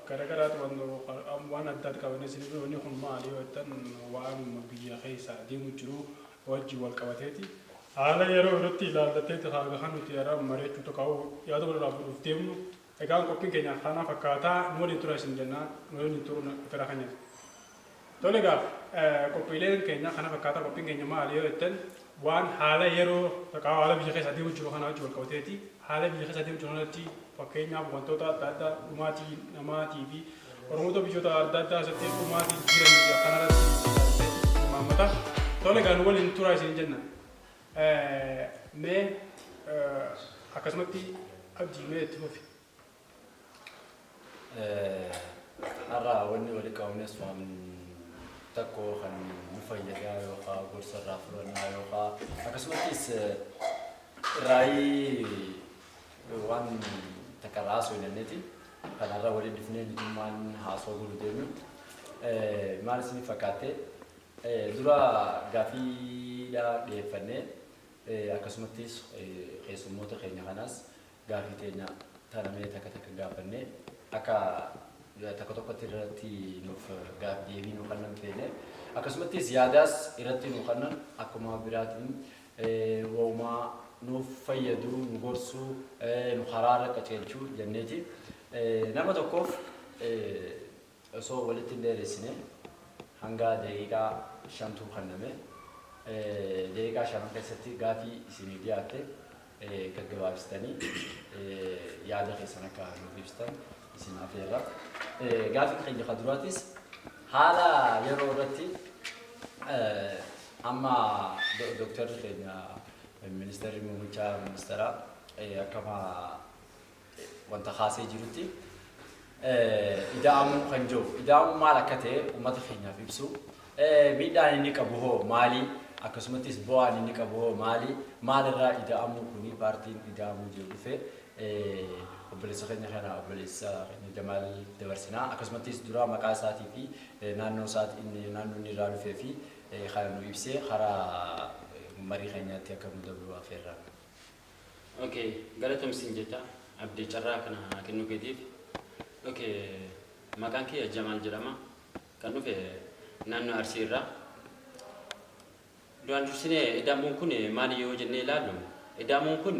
garagaraati waan addaati qabannee isin dhufne. Wanni kun maali yoo jettan, waan biyya keessa deemu jiru wajjin wal qabateeti. Haala yeroo irratti ilaallateeti haga kan nuti yeroo mari'achuu tokko yaada walirraa fuudhuuf deemnu. Egaan qophiin keenya kana fakkaataa, nu waliin tura isin jenna, nu waliin turuun fedha keenya. Tole egaa, qophiileen keenya kana fakkaataa. Qophiin keenya maali yoo jettan, waan haala yeroo takkaa haala biyya keessa deemu jiru kana wajjin wal qabateeti. Haala biyya keessa deemu jiru kanatti, fakkeenyaaf wantoota adda addaa, dhumaatii namaatii fi Oromoota biyyoota adda addaa keessatti dhumaatii jiran kanarratti ilaallatee imaammata. Tole egaa, nu waliin turaa isin jenna. Mee akkasumatti Abdii, mee itti fufi. Har'a wanni walitti qabamnes waan tokko kan nu fayyadaa yookaan gorsa irraa fudhannaa yookaan akkasumattis irraayii waan takka irraa haasoo jenneeti. Kanarra waliin dhufnee nutummaan haasoo godhu deemnu. Maal isin fakkaatte? Dura gaafiidha dhiyeeffannee, akkasumattis keessummoota keenya kanaas gaafii teenya tanamee takka takka gaafannee akka takka tokkotti irratti nuuf gaaf deebii nu kennan feene, akkasumattis yaadaas irratti nu kennan, akkuma biraatiin waumaa nuuf fayyadu, nu gorsuu, nu karaarra qaceelchuu jenneeti. Nama tokkoof osoo walitti hin dheeressine hanga daqiiqaa 5tu kenname. Daqiiqaa 5 keessatti gaafii isinii dhiyaatte gaggabaabsitanii yaada keessan akka nuuf ibsitan isin afeerra. Gaafiin keenya ka duraatis haala yeroo irratti amma dooktarri keenya, ministeerri muummicha ministeeraa akkama wanta kaasee jirutti, ida'amuu kan jiru, ida'amuu maal akka ta'e uummata keenyaaf ibsu, miidhaan inni qabu hoo maali, akkasumattis bu'aan inni qabu hoo maali, maalirraa ida'amuu kuni paartiin ida'amuu jiru dhufe? Obboleessa keenya kana, obboleessa keenya Jamaal dabarsinaa. Akkasumattis dura maqaa isaatii fi naannoo isaatii inni naannoo inni irraa dhufee fi kana nu ibsee karaa marii keenyaatti akka nu dabru afeerra. Okay, galatoomsiin jecha Abdii carraa kana kennuu keetiif. Okay, maqaan kiyya Jamaal jedhama. Kan dhufe naannoo Arsii irraa. Duraan dursinee ida'amuun kun maali yoo jennee ilaallu, ida'amuun kun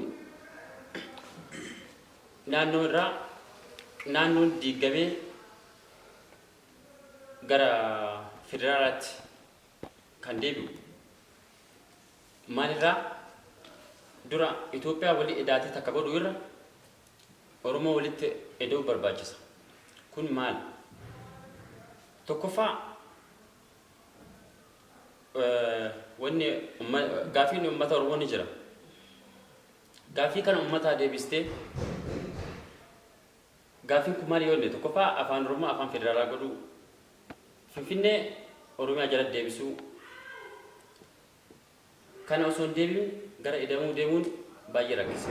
naannoo irraa naannoon diigamee gara federaalaatti kan deebi'u. Maalirraa dura Itoophiyaa wali edaatee takka godhu irra Oromoo walitti eda'uu barbaachisa. Kun maal? Tokkoffaa, wanni gaafiin uummata Oromoo ni jira. Gaafii kana uummataa deebistee, gaafiin kun maal yoo jenne, tokkoffaa afaan Oromoo afaan federaalaa godhuu, Finfinnee Oromiyaa jala deebisuu. Kana osoo hin deebiin gara ida'amuu deemuun baay'ee rakkisa.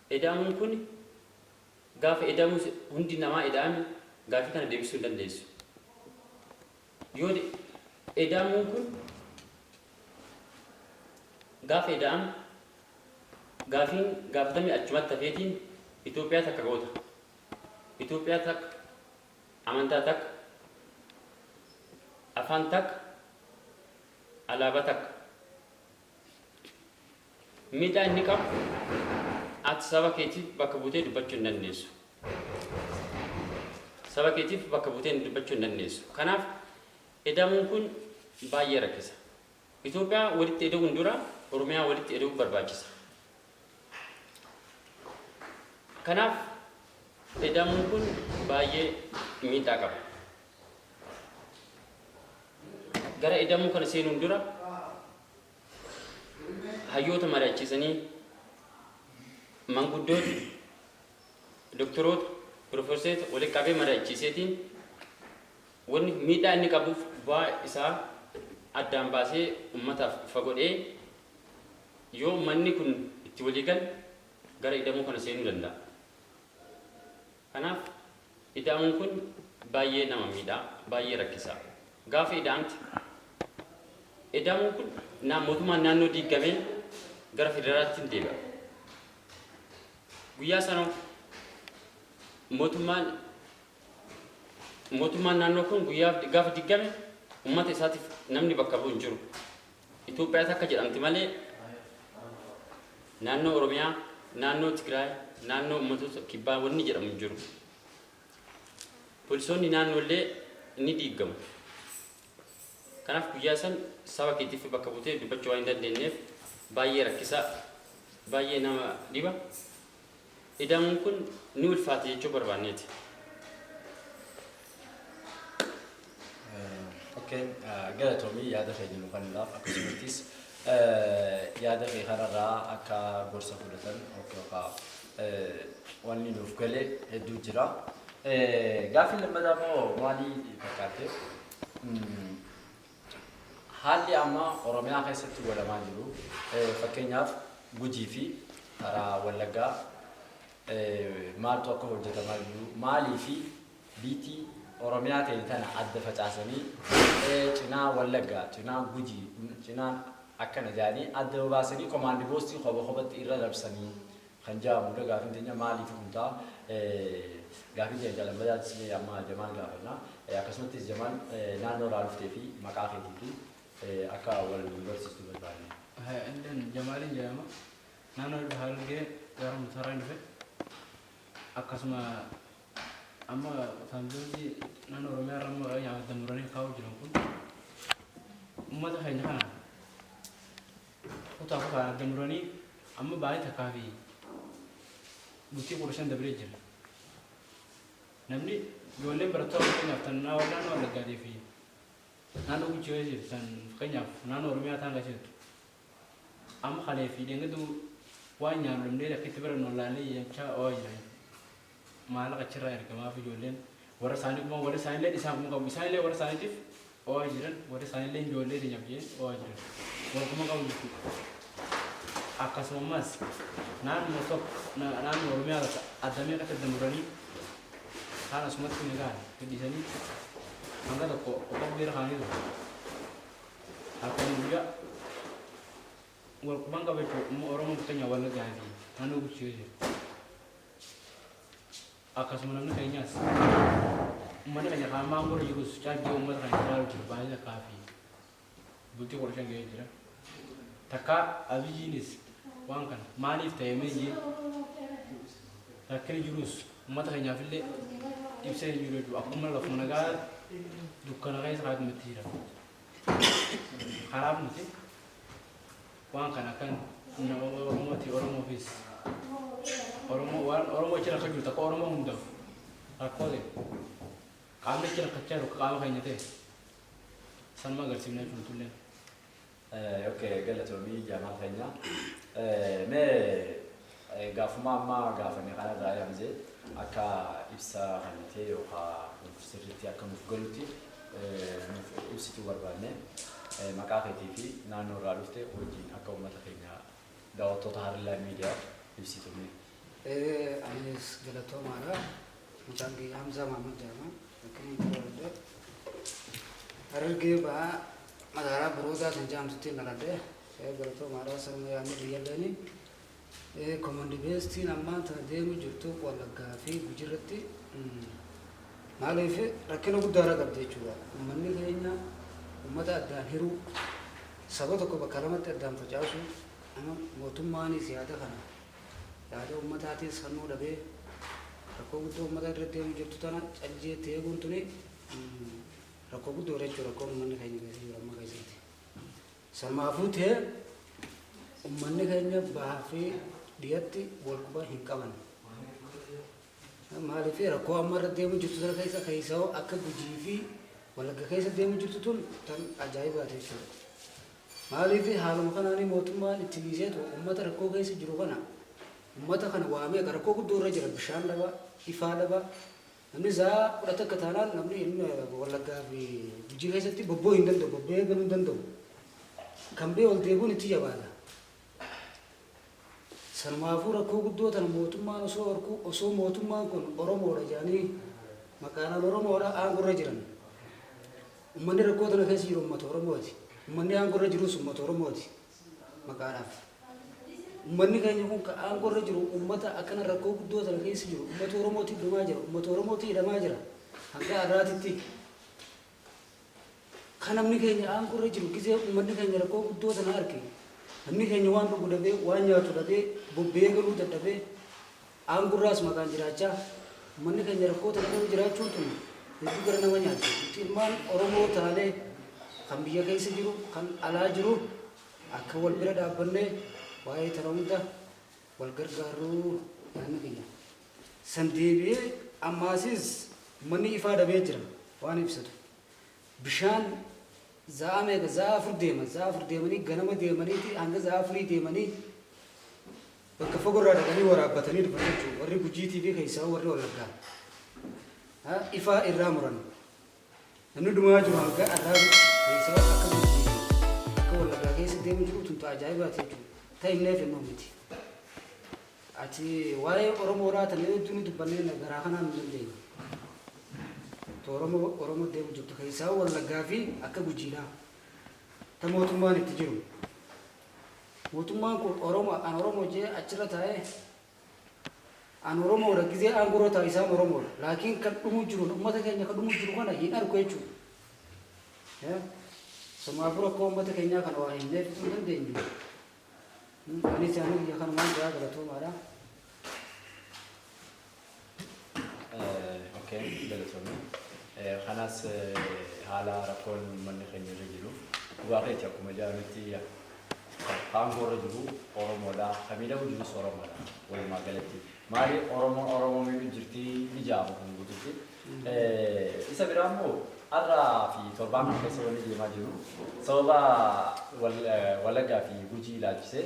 Ida'amuun kun gaafa ida'amu hundi namaa ida'ame gaafii kana deebisuu hin dandeessu. Yoo ida'amuun kun gaafa ida'ame gaafiin gaafatame achumatti hafeetiin Itoophiyaa takka goota. Itoophiyaa takka, amantaa takka, afaan takka, alaabaa takka. Miidhaa inni qabu, ati saba keetiif bakka buutee dubbachuu hin dandeessu. Saba keetiif bakka buutee dubbachuu hin dandeessu. Kanaaf ida'amuun kun baay'ee rakkisa. Itoophiyaa walitti ida'uun dura Oromiyaa walitti ida'uu barbaachisa. Kanaaf ida'amuun kun baay'ee miidhaa qaba. Gara ida'amuu kana seenuun dura hayyoota mari'achiisanii, manguddoota, doktoroota, piroofesoota walitti qabee mari'achiiseetiin wanni miidhaa inni qabuuf bu'aa isaa addaan baasee ummataaf ifa godhee, yoo ummanni kun itti walii gale gara ida'amuu kana seenuu danda'a. Kanaaf ida'amuun kun baay'ee nama miidha, baay'ee rakkisa. Gaafa ida'amte, ida'amuun kun mootummaan naannoo diigamee gara federaalaatti hin deebi'a. Guyyaa sana Mootummaan naannoo kun guyyaa gaafa diggame uummata isaatiif namni bakka bu'u hin jiru. Itoophiyaa takka jedhamti malee naannoo Oromiyaa, naannoo Tigraay, naannoo uummattoota kibbaa wanni jedhamu hin jiru. Poolisoonni naannoollee ni diigamu. Kanaaf guyyaa san saba keetiif bakka buutee dubbachuu waan hin dandeenyeef baay'ee rakkisaa, baay'ee nama dhiba. Ida'amuun kun ni ulfaata jechuu barbaanneeti. Okay, galatoomii yaada keenya nu kennuudhaaf, akkasumattis yaada kee kanarraa akka gorsa fudhatan yookaan wanni nuuf gale hedduu jira. Gaaffiin lammataa immoo maalii fakkaate? Haalli amma Oromiyaa keessatti godhamaa jiru, fakkeenyaaf Gujii fi karaa Wallaggaa maaltu akka hojjetamaa jiru, maalii fi biitii Oromiyaa ta'e tana adda facaasanii cinaa Wallaggaa, cinaa Gujii, cinaa akkana jedhanii adda babaasanii komaandi poostii kopha kophatti irra labsanii kan jedhamudha gaafiin teenya. Maaliif kun ta'a? Gaafiin teenya lammataatis amma Jamaal gaafanna. Akkasumattis Jamaal, naannoo irraa dhuftee fi maqaa keetii fi akka wal barsiistu barbaanne. Illeen Jamaaliin jedhama. Naannoo Harargee gara Mutaaraan dhufe. Akkasuma amma saamtonni naannoo Oromiyaa irra amma adda muranii kaa'uu jiran kun uummata keenya kana kutaa kutaan adda muranii amma baay'ee takkaa fi bultii 15 dabree jira. Namni ijoolleen barattoota, fakkeenyaaf tan naannoo Wallaggaatii fi naannoo Guchii keessa jirtu, tan fakkeenyaaf naannoo Oromiyaa ta'an keessa jirtu, amma kalee fi dheengaddu waan nyaannu dhabnee akka itti barannu wallaallee jechaa oo'aa jiran. Maallaqa achirraa ergamaaf, ijoolleen warra isaanii kuma warra isaaniillee isaan kuma qabu, isaanillee warra isaaniitiif oo'aa jiran, warra isaaniillee ijoollee teenyaaf jedhee oo'aa jiran, wal kuma qabu jechuudha. Akkasumas naannoo tokko, naannoo Oromiyaa tokko adda meeqatti adda muranii kaan asumatti nagaan gadhiisanii hanga tokko qoqqobbii bira kaanii ture. Halkanii guyyaa wal quban qaba jechuudha. Oromoon fakkeenya Wallaggaa fi naannoo Guchii jirti. Akkasuma namni keenyas, uummanni keenya kaan maangoo jirus caajjii uummata keenya ilaalu jiru baay'ee takkaa fi bultii 15 ga'ee jira. Takkaa Abiyyiinis waan kana maaliif ta'e mee jee rakkina jirus uummata keenyaaf illee ibsee hin jiru jechuudha. Akkuma lafuma nagaa dukkana keessa kaa'atumatti jira. Kanaaf nuti waan kana kan Oromooti, Oromoofis Oromoo waan Oromoo achi rakkachuu jiru takka Oromoo hundaaf rakkoo ta'e, qaamni achi rakkachaa jiru qaama keenya ta'e sanuma agarsiifna jechuudha tulleen. Okay, galatoomii Jamaal keenya. Mee gaafuma amma gaafanne kanarraa yaamzee akka ibsa kennitee yookaan nuuf sirriitti akka nuuf galutti nuuf ibsituu barbaanne, maqaa keetii fi naannoo irraa dhufte wajjin akka uummata keenya daawwattoota Harillaa Miidiyaaf ibsitu mee. Anis galatoomaadha. Maqaan kiyya Hamzaa Mahammad jedhama. Bakki inni dhaladhe Harargee Bahaa, magaalaa Buroodaa kan jedhamtutti dhaladhe. Galatoomaadha. Sanuma yaadni kiyyalleeni. Komandi poostiin ammaan tana deemu jirtu Wallaggaa fi Gujirratti maaliif rakkina guddaarra qabdi jechuudha. Uummanni keenya uummata addaan hiruu, saba tokko bakka lamatti addaan facaasuu, amma mootummaanis yaada kana yaada uummataatis hannuu dhabee rakkoo guddoo uummata irra deemu jirtu tana caljeetti eeguun tuni rakkoo guddoodha jechuudha, rakkoon uummanni keenya keessa jiru amma keessatti. Sanumaafuu ta'ee uummanni keenya bahaa fi dhiyatti wal quba hin qaban. Maaliif rakkoo amma irra deemu jirtu tana keessa keessaa akka Gujii fi Wallagga keessa deemu jirtu tun tan ajaa'ibaati jechuudha. Maaliif haaluma kanaanii mootummaan itti dhiiseetu uummata rakkoo keessa jiru kana, uummata kana waamee rakkoo guddoo irra jira, bishaan dhaba, ifaa dhaba, namni za'a 11 taanaan namni ilmi Wallaggaa fi Gujii keessatti bobboo hin danda'u, bobbee galuu hin danda'u. Kan bee ol deebi'uun itti jabaata. Sanumaafuu rakkoo guddoo tana mootummaan osoo horkuu, osoo mootummaan kun Oromoodha jedhanii maqaadhaan Oromoodha aangorra jiran. Uummanni rakkoo tana keessa jiru uummata Oromooti. Uummanni aangorra jirus uummata Oromooti maqaadhaaf. Uummanni keenya kun kan aangoo irra jiru uummata akkana rakkoo guddoo tana keessa jiru, uummata Oromootiif dhumaa jira, uummata Oromootii hidhamaa jira hanga har'aatitti. Kan namni keenya aangoo irra jiru gisee uummanni keenya rakkoo guddoo tana arge, namni keenya waan dhugu dhabee, waan nyaatu dhabee, bobba'ee galuu dadhabee, aangoo irraas maqaan jiraachaa, uummanni keenya rakkoo tana irra jiraachuun tun hedduu gara nama nyaatti. Nuti ilmaan Oromoo taanee kan biyya keessa jiru, kan alaa jiru, akka wal bira dhaabbannee waa'ee tana hunda wal gargaarruu yaadni kiyya. San deebi'ee ammaasis uummanni ifaa dhabee jira waan ibsatu. Bishaan za'a meeqa, za'a 4 deeman, za'a 4 deemanii, ganama deemaniiti hanga za'a 4 deemanii bakka fagoo irraa dhaqanii waraabbatanii dhufan jechuudha. Warri Gujiitii fi keessaa warri Wallaggaa. Ifaa irraa muran. Namni dhumaa jiru hanga har'aatitti keessaa akka Gujii fi akka Wallaggaa keessa deemu jiru tun ajaa'ibaati jechuudha. Ta'inneef ennoo miti. Ati waa'ee Oromoodhaa tana hedduu ni dubbannee garaa kanaan hin dandeenye. Oromoo Oromoo deemu jirtu keessaa Wallaggaa fi akka Gujiidhaa. Ta mootummaan itti jiru. Mootummaan kun Oromoo, an Oromoo jee achirra taa'ee, an Oromoodha gizee aangoo taa'e isaan Oromoodha. Laakiin kan dhumuu jiru, uummata keenya kan dhumuu jiru kana hin argu jechuudha. Somaafuu rakkoo uummata keenyaa kana waa himnee fixuu hin dandeenyu. Anis yaani biyya kanumaan jaa, galatoomaadha. Okay, galatoomii. Kanas haala rakkoon uummanni keenya irra jiru. Dhugaa keeti, akkuma jedhametti aangoo irra jiru Oromoodha. Kan miidhamu jirus Oromoodha. Walumaa galatti. Maali, Oromoon Oromoo miidhu jirti ni jedhama kun guututti. Isa biraa immoo har'aa fi torbaan kana keessa wanni deemaa jiru sababa Wallaggaa fi Gujii ilaalchisee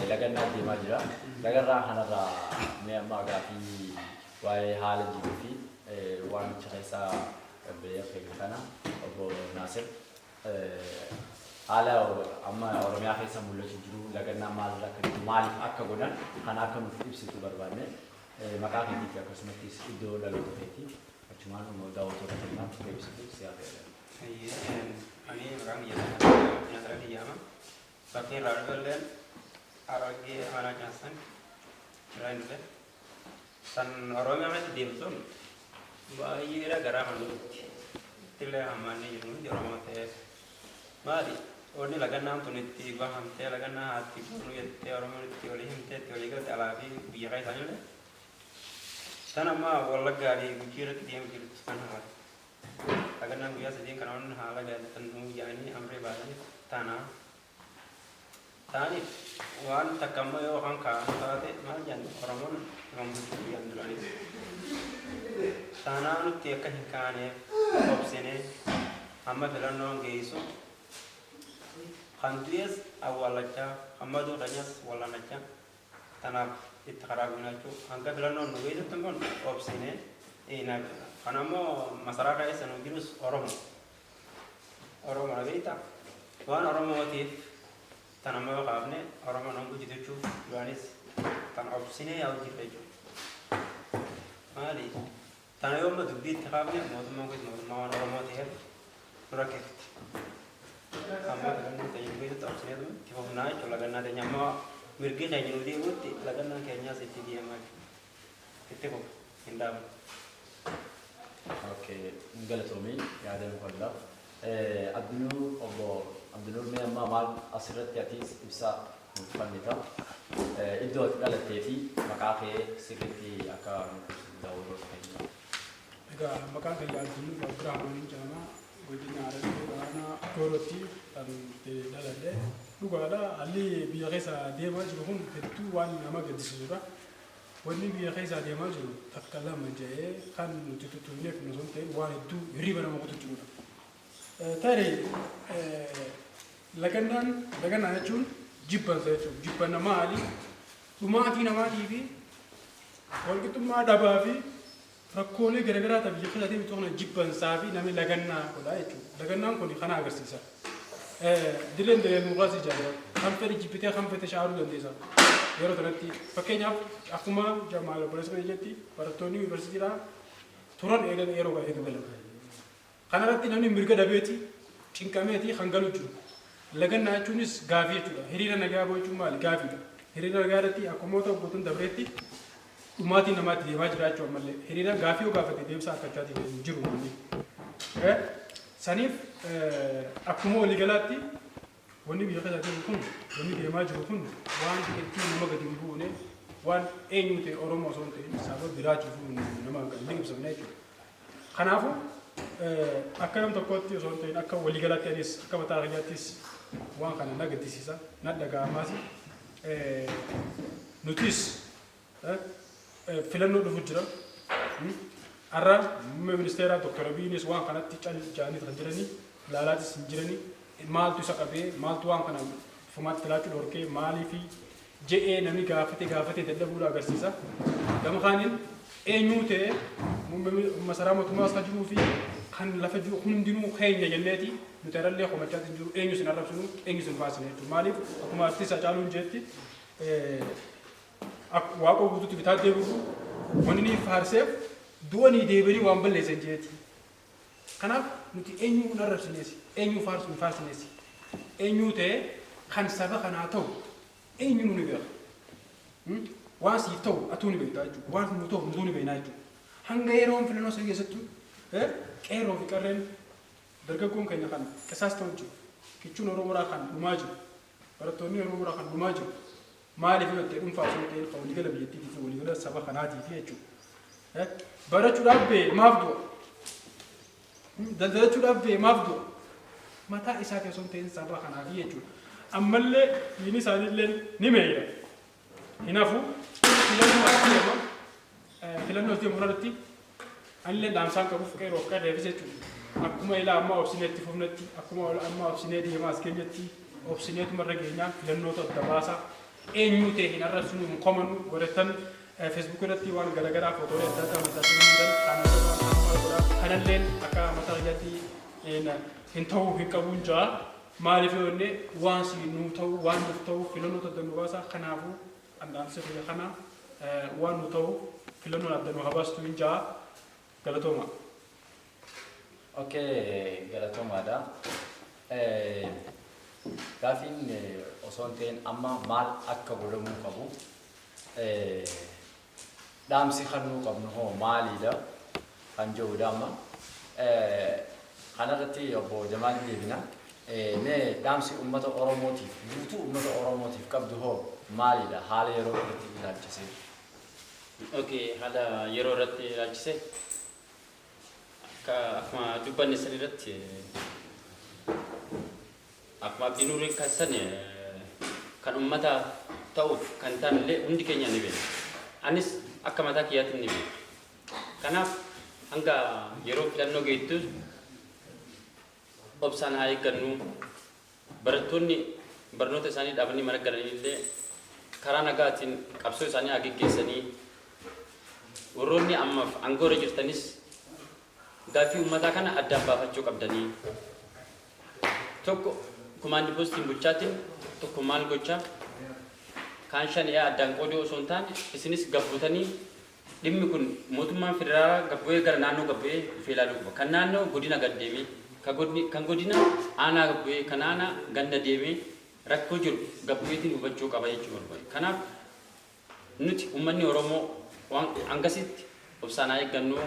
lagannaa deemaa jira. Lagannaa kanarraa mee amma gaafii waa'ee haala jiruu fi waan achi keessaa biyya keenya kana obbo Naasir, haala amma Oromiyaa keessa mul'atu jiru, lagannaa maalirra akka jiru, maaliif akka godhan kana akka nuuf ibsitu barbaanne, maqaa keetii fi akkasumattis iddoo dhaloota keetii achumaan daawwattoota keenyaaf akka ibsitu si affeera. Ani maqaan kiyya Nasara Kiyyaama. Bakki irraa dhufelleen Harargee aanaa Caassan irraa hin dhufe. San Oromiyaa keessatti deemtuun baay'eedha garaa kan nuti. Ittillee hammaannee jiru hundi Oromoo ta'eef. Maali? Wanni lagannaan tun itti bahamtee, lagannaa haatti goonuu jettee Oromoon itti walii himtee, itti walii galte alaa fi biyya keessaanillee. Tan amma Wallaggaa fi Gujii irratti deemu jirtu kan haala. Lagannaan guyyaa sadiin kana wanni haala gaazexan nuu jedhanii amree baasaniif tana. Ta'aniif waan takka amma yoo kan kaa'an taate maal jedhan, Oromoon nama bulchuu jedhan duraanis. Taanaa nutti akka hin kaaneef obsinee amma filannoon geessu, kan du'es awwaallachaa, kan maduu keenyas wal'aanachaa, tanaaf itti karaa guunaachuu hanga filannoon nu geessutti immoo obsinee. Kan ammoo masaraa keessa nu jirus Oromo. Oromo na beektaa? Waan Oromootiif tan amma yoo kaafne Oromoon hanga hojjetachuuf duraanis tan obsinee yaa'u jirra jechuudha. Maali? Tana yoo amma dubbii itti kaafne mootummaan kunis mootummaa waan Oromoo ta'eef nu rakkifti. Amma filannoo teenya nu keessatti obsineetu itti fufnaa jechuudha lagannaa teenya, amma mirgi keenya nu deebi'utti lagannaan keenyaas itti deemaa jechuudha. Itti fufa, hin dhaabu. Okay, galatoomii yaada nu qal'aa. Abdinuur, obbo Abdinuur, mee amma maal asirratti atis ibsa nuuf kennita. Iddoo ati dhalattee fi maqaa kee sirriitti akka nuuf ibsitu daawwattoota keenya. Egaa maqaan kiyya Abdinuur Abdurrahmaaniin jedhama. Godina Harargee Aanaa Goorootti kan itti dhaladhe. Dhugaadha, haalli biyya keessa deemaa jiru kun hedduu waan nama gaddisiisudha. Wanni biyya keessaa deemaa jiru takka lama jedhee kan nuti tuttuqneef osoo hin ta'in waan hedduu hirriba nama kutu jirudha. Tarii lagannaan, lagannaa jechuun jibbansa jechuudha. Jibbanna maali? Dhumaatii namaatii fi walqixxummaa dhabaa fi rakkoolee garaagaraa ta'e biyya keessa deemtu kana jibbansaa fi namni lagannaa godha jechuudha. Lagannaan kun kana agarsiisa. Dirreen deemokiraasii jaalala. Kan fedhe jibbitee kan fedhe shaaruu dandeessa. Yeroo kanatti fakkeenyaaf akkuma Jamaal obboleessa keenya jetti, barattoonni yuunivarsiitiidhaa turan eegan yeroo eegalan. Kanarratti namni mirga dhabeeti cinqameeti kan galu jiru. Lagannaa jechuunis gaafii jechuudha. Hiriira nagaa bahuu jechuun maali? Gaafiidha. Hiriira nagaa irratti akkuma waggoottan dabreetti dhumaatiin namaatti deemaa jira jechuudha ammallee. Hiriira gaafii yoo gaafate deemsa harkachaatiin hin jiru namni. Saniif akkuma waliigalaatti wanni biyya keessa jiru kun, wanni deemaa jiru kun waan hedduu nama gadi hin buune, waan eenyu ta'e Oromoo osoo hin ta'in saba biraatiif nama hin liqimsamne jechuudha. Kanaafuu akka nam tokkootti osoo hin ta'in akka waliigalaatti anis akka mataa kiyyaattis waan kana na gaddisiisa, na dhaga'amaas. Nutis filannoo dhufu jira. Har'a muummee ministeeraa Dr. Abiyyiinis waan kanatti cal ja'anii kan jiranii, ilaalaatis hin jiranii. Maaltu isa qabee, maaltu waan kana fumaatti laachuu dhorkee, maaliifi je'ee namni gaafate gaafatee dadhabuudha agarsiisa. Gama kaaniin eenyuu ta'e masaraa mootummaas kan jiruu fi kan lafa jiru hundinuu keenya jenneeti nuti har'allee komachaatiin hin jiru, eenyu sin arrabsinu, eenyu sin baasine jechuudha. Maaliif akkuma artiist Hacaaluun jeetti Waaqoo guutuutti bitaa deebi'u wanni inni faarseef du'anii deebi'anii waan balleessan jeeti. Kanaaf nuti eenyuu hin arrabsineesi, eenyuu faarsu hin faarsineesi. Eenyuu ta'e kan saba kanaa ta'u eenyu nu ni beeka. Waan siif ta'u atuu ni beekta jechuudha. Waan nu ta'u nutuu ni beekna jechuudha. Hanga yeroon filannoo sana keessattuu qeerroo fi qarreen dargaggoon keenya kan qisaas ta'u jiru. Kichuun Oromoodhaa kan dhumaa jiru. Barattoonni Oromoodhaa kan dhumaa jiru. Maaliif yoo ta'e dhuunfaa osoo hin ta'in kan waliigala biyyattiitii fi waliigala saba kanaatiif jechuudha. Barachuudhaaf ba'e maaf du'a? Daldalachuudhaaf ba'e maaf du'a? Mataa isaa osoo hin ta'in saba kanaaf jechuudha. Ammallee diinni isaaniillee ni meeyra. Hin hafu filannoo as deema. Filannoo as deemu irratti anillee dhaamsaan qabuuf qeerroof qarreefis jechuudha. Akkuma ilaa ammaa obsinee itti fufnetti, akkuma ammaa obsinee deemaa as keenyatti, obsineetuma irra geenyaa filannootu adda baasa. Eenyuu ta'e hin arrabsinu, hin komannu. Warreettan Facebook irratti waan garaagaraa footoolee adda addaa maxxansanii jiran kan godhaa, kan maal godhaa, kanalleen akka mataa kiyyaatti hin ta'uu hin qabuun ja'a. Maaliif yoo jenne waan si nuu ta'u, waan nuuf ta'u filannootu adda nu baasa. Kanaafuu dhaamsi kiyya kana, waan nu ta'u filannoon adda nu haa baastu hin ja'a. Galatooma. Okay, galatoomaadha. Gaafiin osoo hin ta'in amma maal akka godhamuu qabu, dhaamsi kan nuu qabnu hoo maalidha kan jedhudha amma. Kanarratti obbo Jamaal deebina. Mee dhaamsi uummata Oromootiif, guutuu uummata Oromootiif qabdu hoo maalidha haala yeroo irratti ilaalchisee? Okay, haala yeroo irratti ilaalchisee akka akkuma dubbanne san irratti, akkuma Abdii Nuuriin kaasan, kan uummata ta'uuf kan ta'an illee hundi keenya ni beekna. Anis akka mataa kiyyaatiin ni beeka. Kanaaf hanga yeroo filannoo geettu obsaan haa eeggannu. Barattoonni barnoota isaanii dhaabanii mana galanii illee karaa nagaatiin qabsoo isaanii haa geggeessanii. Warroonni ammaaf aangoo irra jirtanis gaaffii uummataa kana addaan baafachuu qabdanii. Tokko command postiin bulchaatiin, tokko maal gochaa kaan shan addaan qooduu osoo hin taane, isinis gabbuutanii dhimmi kun mootummaan federaalaa gabbu'ee gara naannoo gabbu'ee dhufee ilaaluu qaba. Kan naannoo godina gad deemee, kan godina aanaa gabbu'ee, kan aanaa ganda deemee rakkoo jiru gabbu'eetiin hubachuu qaba jechuu barbaada. Kanaaf nuti uummanni Oromoo waan hangasitti obsaan haa eeggannu,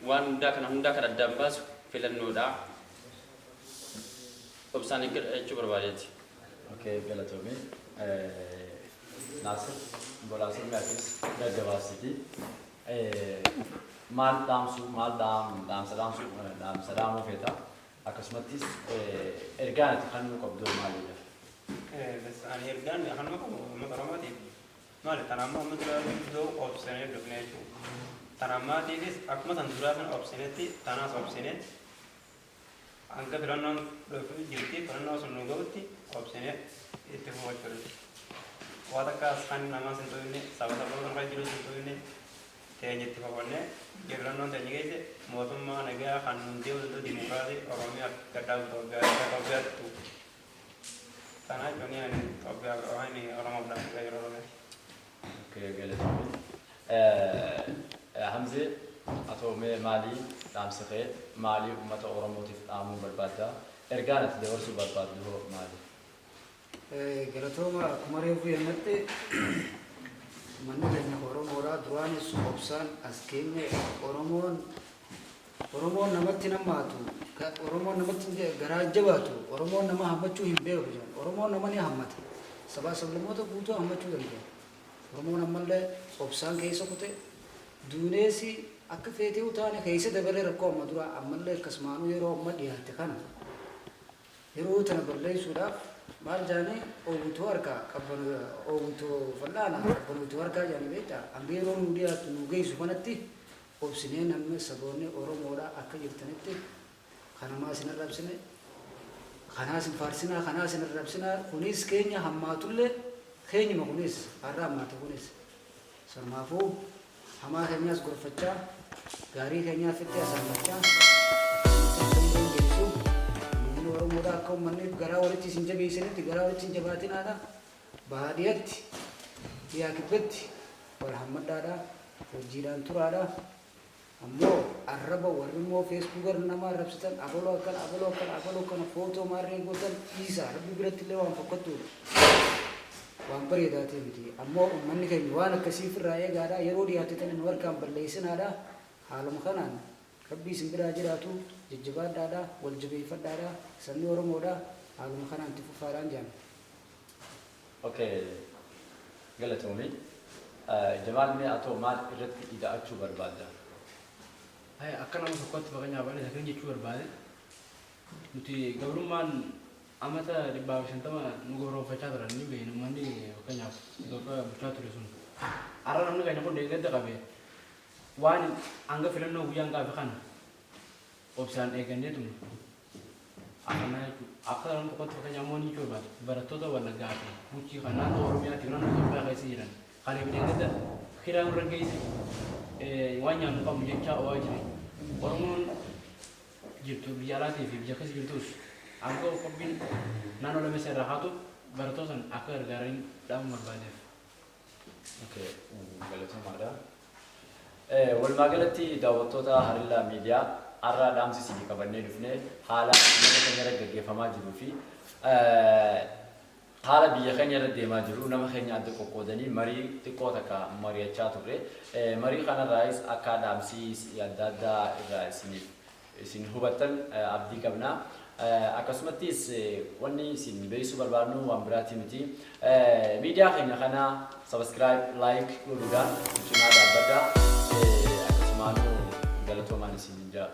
waan hundaa kana hundaa kan addaan baasu filannoodha. Obsaan eeggadha jechuu barbaadeeti. Okay, galatoomii. Naasir, Bolaasir Meetis gaggabaabsiti. Maal dhaamsuu, maal dhaamsa dhaamsuu, dhaamsa dhaamuu feeta? Akkasumattis ergaan ati kan nu qabdu maalidha? Ani ergaan kan qabu uummata Oromootiif maali? Tan amma amma dura guddoo obsinee dhufne jechuudha. Tan ammaatiifis akkuma tan duraa sana obsinetti tanaas obsinee hanga filannoon dhufuu jirti, filannoo sun nu ga'utti obsinee itti fufuu jechuudha. Waa takkaas kan namaas hin tuqne, saba sabloota irra jirus hin tuqne, teenya itti fufannee filannoon teenya keessa mootummaa nagaa kan nun deemu danda'u dimokiraasii Oromiyaaf gadhaabu Itoophiyaatti. Tanaa jechuun ani Itoophiyaa waan Oromoof dhaabbatee jiru Oromiyaa. Okay, galatoomii. Hamzee, atoo mee maalii dhaamsi kee, maalii uummata Oromootiif dhaamuu barbaadda? Ergaan ati dabarsuu barbaaddu hoo maali? Galatooma. Akkuma reefu jennette, manni keenya Oromoodha. Duraanis obsaan as keenya. Oromoon namatti namaatu, Oromoon namatti garaa jabaatu, Oromoon nama hammachuu hin beeku jedhan. Oromoon nama ni hammata. Sabaa sablammoota guutuu hammachuu danda'a. Oromoon ammallee obsaan keessa kute, duuneesi akka feetee utaane keessa dabalee rakkoo amma dura ammallee akkasumaanuu yeroo amma dhiyaate kana yeroo tana balleessuudhaaf maal jaanii, oowwituu harkaa qabban, oowwituu fal'aana qabbanuutuu harkaa jaanii beektaa. Hanga yeroo nu dhiyaatu nu geessu kanatti obsinee, namni saboonni Oromoodha akka jirtanitti kanamaa isin arrabsine, kanaas hin faarsinaa, kanaas hin arrabsinaa. Kunis keenya hammaatullee keenyuma, kunis har'a hammaate, kunis sanumaafuu hamaa keenyaas gorfachaa, gaarii keenyaa fitti asaammachaa, akkasumatti akka geessu uummanni Oromoodha akka uummanni garaa walitti isin jabeessanitti garaa walitti isin jabaatinaadha. Baadiyyaatti, dhiyaa, kibbatti wal hammadhaadha, hojiidhaan turaadha. Ammoo arraba warri immoo Facebookar nama arrabsitan, abaloo akkana, abaloo akkana, abaloo akkana, footoo maarree gootan dhiisaa. Rabbi biratti illee waan fokkattuudha, waan bareedaa ta'e miti. Ammoo uummanni keenya waan akkasiif irraa eegaadha. Yeroo dhiyaate tana nu harkaan balleessinaadha. Haaluma kanaan Rabbi isin biraa jiraatu. Jajjabaadhaadha, wal jabeeffadhaadha. Sabni Oromoodha haaluma kanaan itti fufaadhaan jedhama. Okay, galatoomi. Jamaal, mee atoo maal irratti ida'achuu barbaadda? Akka nama tokkotti, fakkeenyaaf, ani isa kan jechuu barbaade, nuti gabrummaan amata 150 nu gabroonfachaa turan ni beekna. Uummanni fakkeenyaaf Itoophiyaa bulchaa ture sun, har'a namni keenya kun deeggadda qabe waan hanga filannoo guyyaan gaafe kana obsaan eeganneetuma akkanaa jechuudha. Akka nama tokkotti, fakkeenyaaf immoo, ni jechuu barbaade, barattoota Wallaggaa fi Guchii kan naannoo Oromiyaatti, naannoo Itoophiyaa keessa jiran kaleef deeggadda kiraan irra geesse waan nyaannu qabnu jechaa o'aa jiran. Oromoon jirtu biyya alaatii fi biyya keessa jirtus hanga qophiin naannoo lameessa irraa haatu barattoota san akka gargaaranii dhaamuu barbaadeef. Okay, galatoomaadha. Walumaa galatti, daawwattoota Harillaa Miidiyaa, har'a dhaamsi isinii qabannee dhufne haala uummata keenya irra gaggeeffamaa jiruu fi haala biyya keenya irra deemaa jiru, nama keenya adda qoqqoodanii marii xiqqoo takka mari'achaa turre. Marii kanarraayis akka dhaamsi adda addaa irraa isiniif isin hubattan abdii qabna. Akkasumattis wanni isin beeksisuu barbaadnu waan biraatii miti. Miidiyaa keenya kana subscribe, like godhuudhaan cinaa dhaabbadha. Akkasumaanuu galatoomaan isin jaa.